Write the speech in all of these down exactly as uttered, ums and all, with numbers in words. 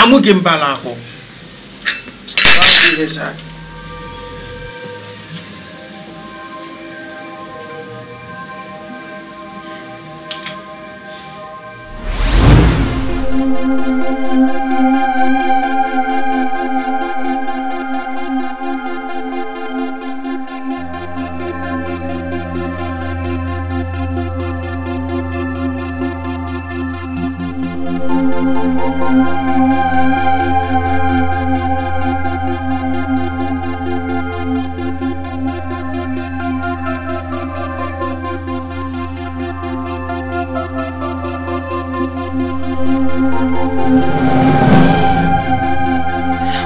Mouke m pa la ankò. Pa vin fè sa.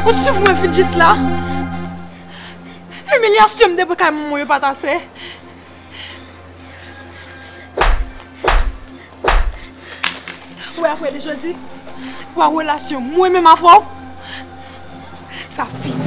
Ou swiv mwen vin jis la? Imilyasyon m te pran kay manman w yo pa t ase. Ou wè apre de jodi, pou relasyon mwen menm avè w, sa fini.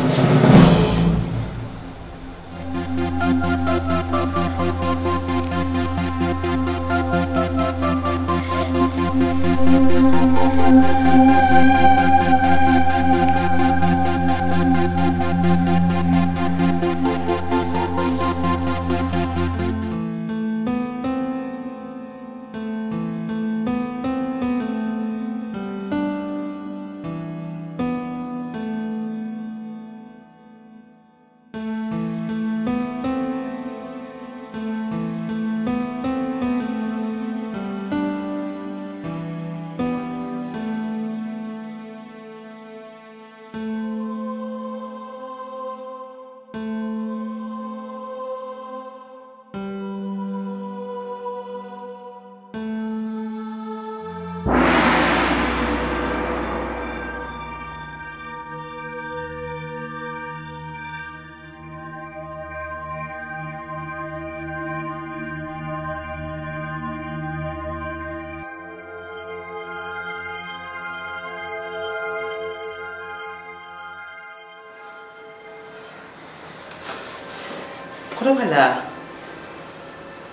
Kote w pral la a?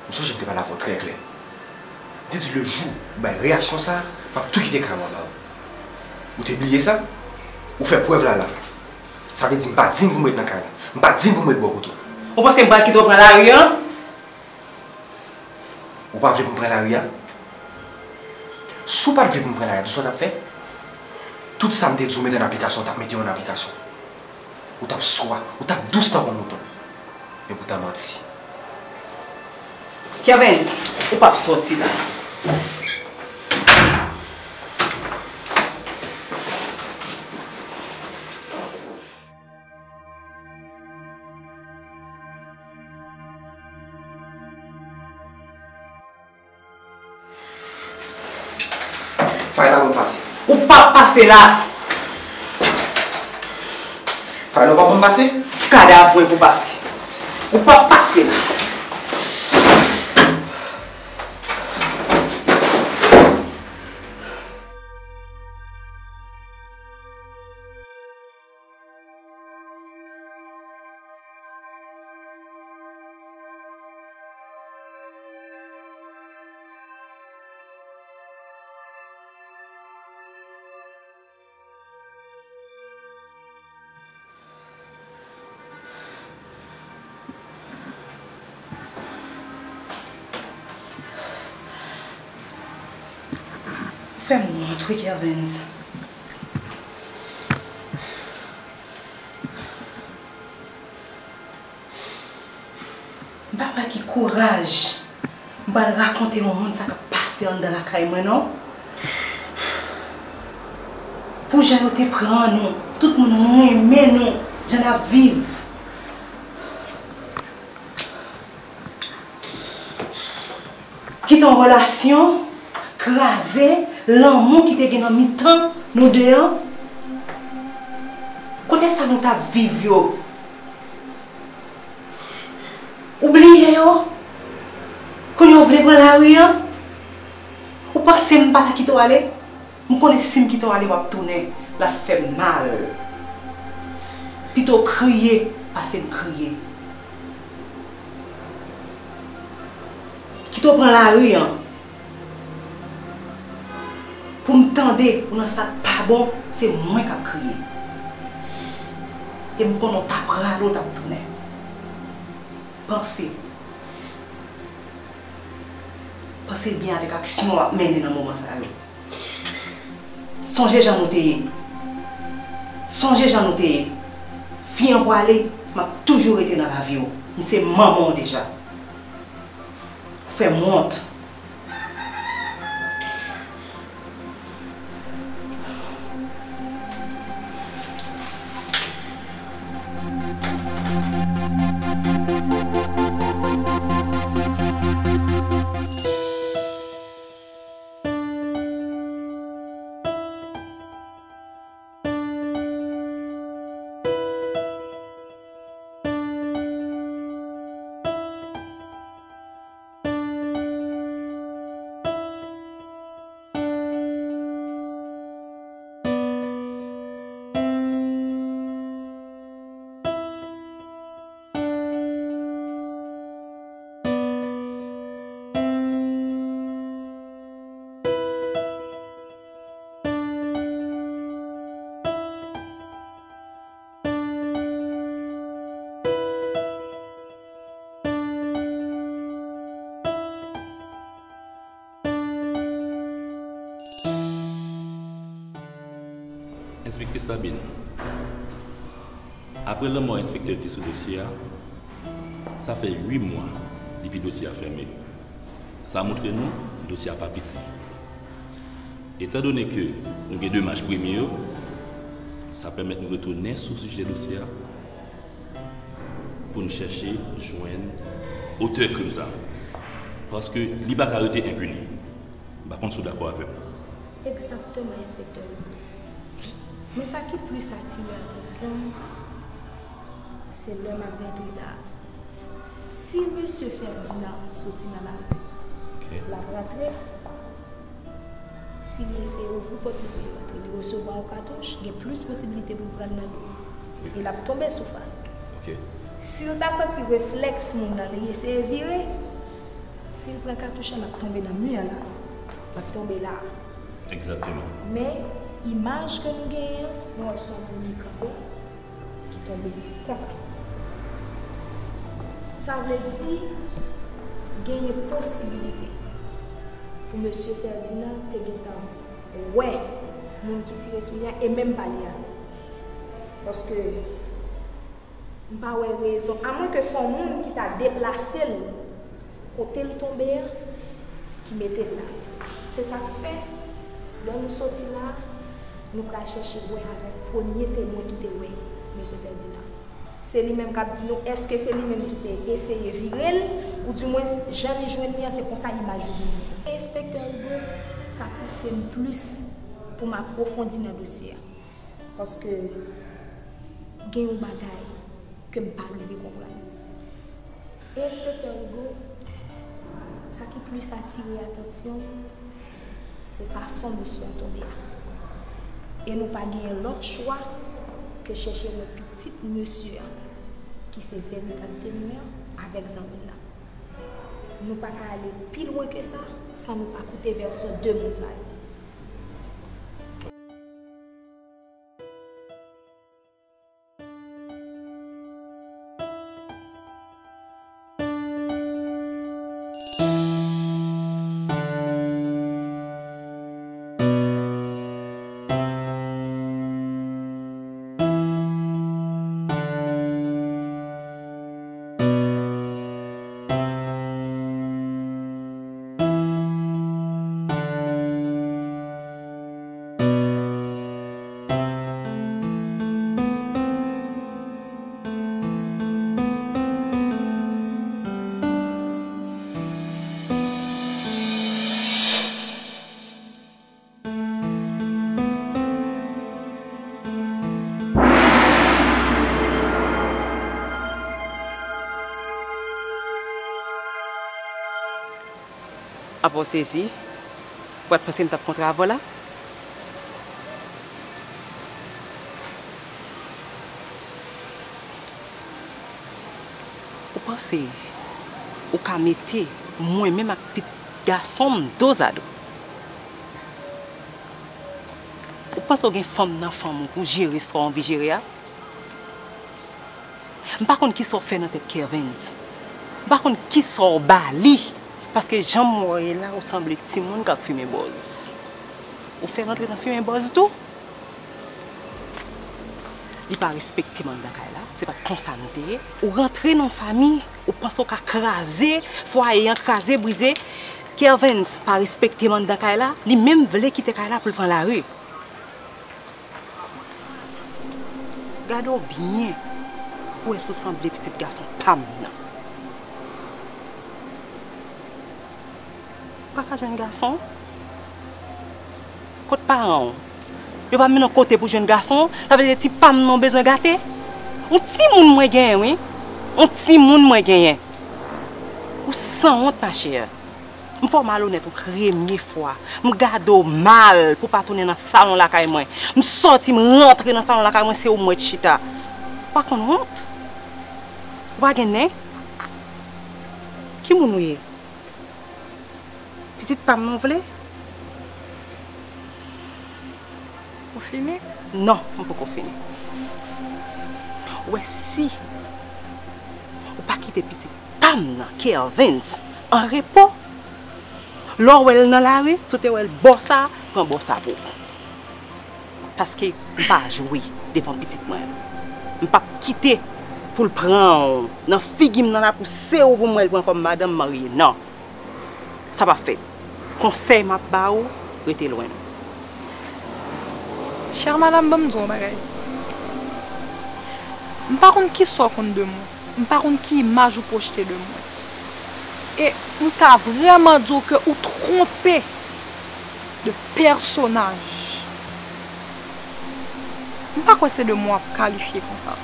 M sonje m te pale avè w trè klè. M te di lejou ou bay reyaksyon sa a, m ap tou kite kay ou anba w. Ou te bliye sa? Ou fè prèv la la. Sa vle di m pa diy pou m ret nan kay la. M pa diy pou m ret bò kote w. Ou panse m pral kite w pran lari a? Ou pa vle pou m pran lari a? Si w pa t vle pou m pran lari a, tout sa w t ap fè? Tout sa m te di w mete an aplikasyon, w t ap mete yo an aplikasyon. Ou t ap swa, ou t ap dous tankou yon mouton. Men poutan manti. Kervens, ou p ap sòti la. Fayla, ban m pase. Ou p ap pase la. Fayla, ou p ap ban m pase? Kadav mwen pou pase. Ou p ap pase la. Fè m wont wi, Kervens. M pa wè ki kouraj m pral rakonte yon moun sa k ap pase anndan lakay mwen non. Pou jan yo te pran nou, tout moun renmen nou, jan n ap viv. Kite yon relasyon kraze lanmou ki te gen nan mitan nou de an. Kote sa nou t ap viv yo? Ou bliye yo? Kounye a ou vle pran lari an? Ou panse m pa ta kite w ale? M konnen si m kite w ale w ap tounen, l ap fè m mal. Pito w kriye pase m kriye. Kite w pran lari an. Pou m tande ou nan sa k pa bon, se mwen k ap kriye. E m konnen w t ap rale, w t ap tounen. Panse. Panse byen avèk aksyon w ap mennen nan moman sa yo. Sonje jan nou te ye. Sonje jan nou te ye. Fi an pwale, m ap toujou rete nan lavi w. M se manman w deja. Ou fè m wont. Enspektè Sabine, apre lanmò enspektè te sou dosye a, sa fè uit mwa depi dosye a fèmen. Sa montre nou dosye a pa piti. Etandone ke nou gen demach premye yo, sa pèmèt nou retounen sou sijè dosye a pou n chèche jwenn otè krim sa. Paske li pa ka rete enpini. M pa konn si w dakò avè m. Egzakteman, Enspektè Rigaud. Men sa ki plis atire atansyon m, se lè m ap rantre la a. Si mesye Ferdinand soti nan lari, Ok. l ap rantre. Si li eseye ouvri pòt li pou li rantre, li resevwa yon katouch, gen plis posibilite pou l pran l nan do. Ok. E l ap tonbe sou fas. Ok. Si l ta santi reflèks moun nan, li eseye vire, si l pran katouch la, l ap tonbe nan mi an la. L ap tonbe la. Egzakteman. Men, imaj ke nou genyen an, nou wè se yon moun ki kanpe, ki tonbe konsa. Sa vle di, genyen posibilite pou mesye Ferdinand te gentan wè moun ki tire sou li a e menm pale avè l. Paske m pa wè rezon, amwen ke se yon moun ki ta deplase l kote l tonbe a, ki mete l la. Se sa k fè, lè nou soti la, nou pral chèche wè avèk premye temwen ki te wè mesye Ferdinand. Se li menm k ap di nou, èske se li menm ki te eseye vire l, oudimwens, jan li jwenn li an, se konsa imaj yo vin jwenn. Enspektè Rigaud, sa pouse m plis pou m apwofondi nan dosye a. Paske gen yon bagay ke m pa rive konprann. E Enspektè Rigaud, sa ki plis atire atansyon m, se fason mesye a tonbe a. E nou pa genyen lòt chwa ke chèche wè pitit mesye a, ki se veritab temwen an, avèk zanmi l la. Nou pa ka ale pi lwen ke sa san nou pa koute vèsyon de moun sa yo. Apa w sezi? Ou pa t panse m t ap kontre avè w la? Ou panse ou ka mete mwen menm ak pitit gason m dozado? Panse w gen fanm nan fanm ou pou jere sa w anvi jere a? M pa konn kisa w fè nan tèt Kervens. M pa konn kisa w ba li. Paske jan m wè w ye la, ou sanble timoun k ap fimen bòz. Ou fè l antre nan fimen bòz tou? Li pa respekte m anndan kay la. Se pa t konsa nou te ye. Ou rantre nan fanmi, ou panse w ka kraze fwaye an, kraze, brize. Kervens pa respekte m anndan kay la. Li menm vle kite kay la pou l pran lari. Gade w byen pou w wè si w sanble pitit gason pa m nan. Ou pa ka jwenn gason? Kot paran w? Yo pa mennen w kote pou jwenn gason? Sa vle di ti pa m nan w bezwen gate? Yon timoun mwen genyen, wi. Yon timoun mwen genyen. Ou sanwont, machè. M fè w malonèt yon premye fwa. M gade w mal pou w pa tounen nan salon lakay mwen. M sòti, m rantre nan salon lakay mwen, se ou m wè chita. Ou pa konn wont? Ou pa gen nen? Ki moun ou ye? Pitit pa m nan w vle? Ou fini? Non, m poko fini. Ou wè si ou pa kite pitit pa m nan, Kervens, an repo, lè w wè l nan lari, si w te wè l bò sa, pran bò sa pou ou. Paske m pa jwe devan pitit mwen. M p ap kite pou l pran w nan figi m nan la pou se ou pou m wè l pran kòm madanm marye, non. Sa p ap fèt. Konsèy m ap ba ou, rete lwen l. Chère madame, ban m di w yon bagay. M pa konn kisa w konn de mwen. M pa konn ki imaj ou pwojte de mwen. E m ka vrèman di w ke ou twonpe de pèsonaj. M pa kwè se de mwen w ap kalifye konsa.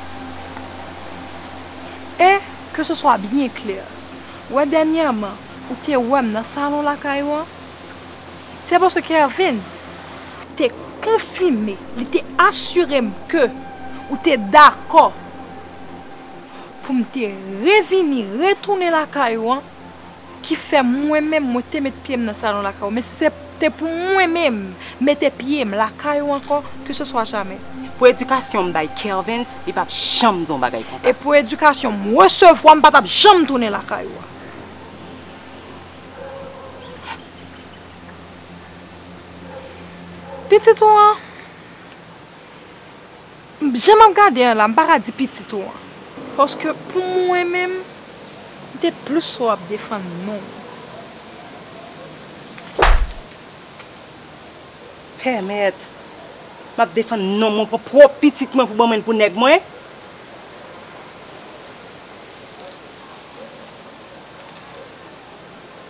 E ke se swa byen klè, ou wè dènyèman, ou te wè m nan salon lakay ou an, se paske Kervens te konfime, li te asire m ke ou te dakò pou m te revini, retounen lakay ou an, ki fè mwen menm, mwen te met pye m nan salon lakay ou. Men si se te pou mwen menm mete pye m lakay ou ankò, ke se swa jamè. Pou edikasyon m bay Kervens, li p ap janm di yon bagay konsa. E pou edikasyon m resevwa, m pa t ap janm tounen lakay ou a. Pitit ou an, jan m ap gade an la, m pa ka di pitit ou an. Paske pou mwen menm, m te plis wè w ap defann non w. Pèmèt, m ap defann non mwen, pran pwòp pitit mwen pou ban mwen l pou nèg mwen.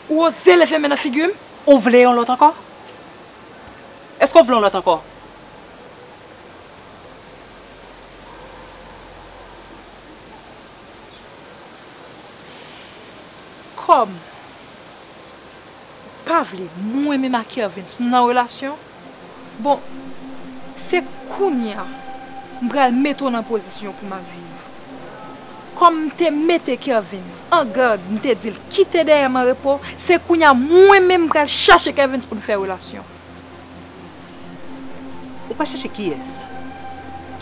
Ou oze leve men nan figi m? Ou vle yon lòt ankò? Èske w vle yon lòt ankò? Kòm ou pa vle mwen menm ak Kervens nou nan relasyon, bon, se kounye a m pral mete w nan pozisyon pou m ap viv. Kòm m te mete Kervens an gad, m te di l kite dèyè m an repo, se kounye a mwen menm m pral chache Kervens pou n fè relasyon. Ou pral chache kiyès?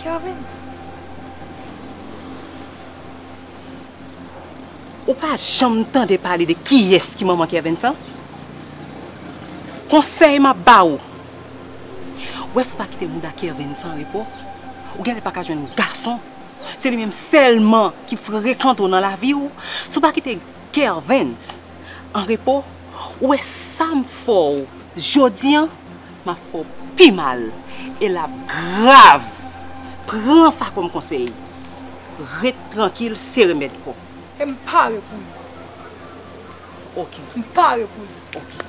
Kervens. Ou pa janm tande pale de kiyès ki manman Kervens lan? Konsèy m ap ba ou. Ou wè si w pa kite mouda Kervens an repo, ou genlè pa ka jwenn gason. Se li menm sèlman ki frekante w nan lavi w. Si w pa kite Kervens an repo, ou wè sa m fè w jodi an, m ap fè w pi mal. E l ap grav. Pran sa kòm konsèy. Ret trankil, se remèd kò. E m pare pou li. Oke. M pare pou li. Oke.